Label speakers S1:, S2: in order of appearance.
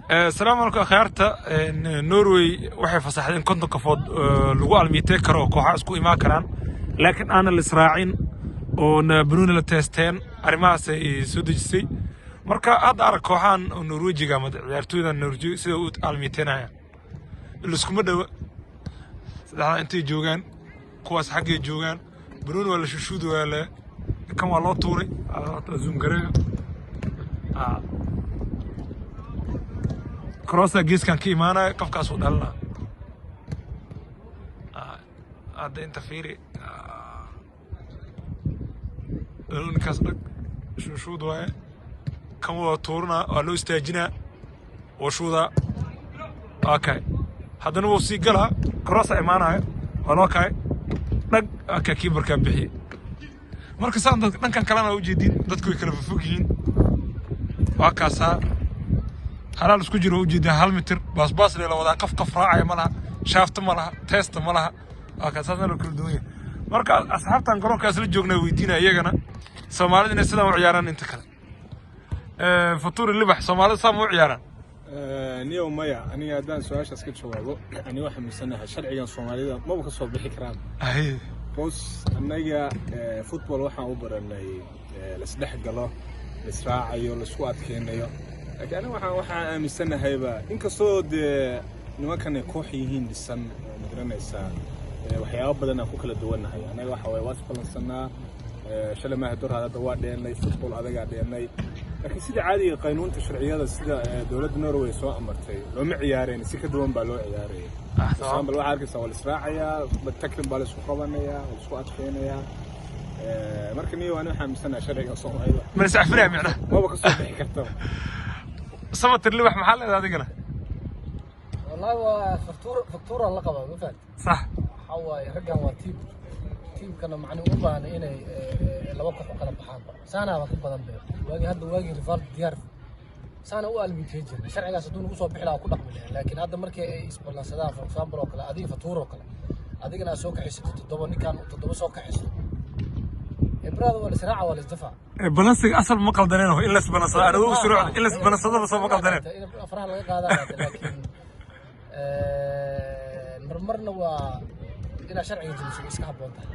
S1: Asalaamu calaykum akhyaarta. Norway waxay fasaxdeen 50 qofood lagu almiitey karo oo kooxaha isku imaan karaan, laakiin aanan la israacin oona banuuni la teesteen. Arrimahaas ay soo dejisay. Marka hadda arag kooxahan oo Norwejiga ama ciyaartooyda Norwejiga sida u almiiteynayaan, liskuma dhowa. Saddexdaa intay joogaan, kuwaas xaggay joogaan. Banuuni waa la shushuudi, waa la kan waa loo tuuray zoom gareeyo. Crossaa geeskan ka imaanaya, qofkaasuu dhalinaa. Hadda inta fiiri. Ninkaas dhag shuushuud waaye. Kan waa tuuranaa, waa loo istaajinaa, waa shuudaa. Okay, haddana wuu sii galaa, crossaa imaanaya, waa loo kay dhag. Okay, keeperkaa bixiyey. Marka saan dhankan kalena waa ujeedin, dadku way kala fofog yihiin. Waa kaasaa halaal isku jiro, waa ujeedaa 1 mitir baasbaas lee la wadaa. Qof qof raacaya ma laha, shaafta ma laha, teesta ma laha. Waa kaa saasna loo kala duwan yahay. Marka asxaabtan garoonkaas la joognaa weydiinaya iyagana Soomaalida inay sidaan u ciyaaraan inta kale. Faturi Libax, Soomaalida saa ma u ciyaaraan?
S2: Niyow, maya. Aniga haddaan su-aashaas ka jawaabo, ani waxaan aaminsanahay sharcigan Soomaalida maba ka soo bixi karaan bos. Annaga football waxaan u baranay laisdhex galo, laisraacayo, laisku adkeynayo, laakiin aniga waxaan aaminsanahayba, inkastoo dee nimankan ay koox yihiin dhisan oo magaranaysaa, waxyaabo badan aan ku kala duwannahay. Annaga waxa waye waa isbalansanaa. Shalay maaha dor hadda waa dheenay, football adagaa dheenay, laakiin sida caadiga qaynuunta sharciyada sida dowladda Norway soo amartay looma ciyaareen, si ka duwan baa loo ciyaarayay. Example, waxaa arkaysaa waa la israacayaa, tackling baa la isku qabanayaa, waa la isku adkeynayaa. Marka niyo ani waxaan aaminsanahay sharciga Soomaalida
S1: ma la iscafinaya micnaha?
S2: Maba ka soo bixi kartaba.
S1: Samatir Libax, maxaa leedahay adigana?
S3: Wallahi waa faktuur, faktuura la qabaa, ma fahamtid?
S1: Sax.
S3: Waxaa waaye raggan waa team, teamkana macni uma baahna inay laba koox u kala baxaanba. Saanaaba ka badan be waagii hadda, waagii Rivaldo Diyaar saana u almiitay jirnay. Sharcigaas hadduu nagu soo bixi lahaa ku dhaqmi lahayn, laakiin hadda markii ay isballansadaan, for example oo kale, adiga Fatuur oo kale, adigana aad soo kaxaysato toddoba, ninkaan toddoba soo kaxaysto, brother, waa lisraaca, waa lisdafaa.
S1: Balansiga asal ma qaldaneen in la isbalansado. Anigu u shuruucda in la isbalansadaba soo ma qaldaneen.
S3: In faraha laga qaadaa, laakiin marmarna waa inaad sharciga jebiso way iska habboon tahay.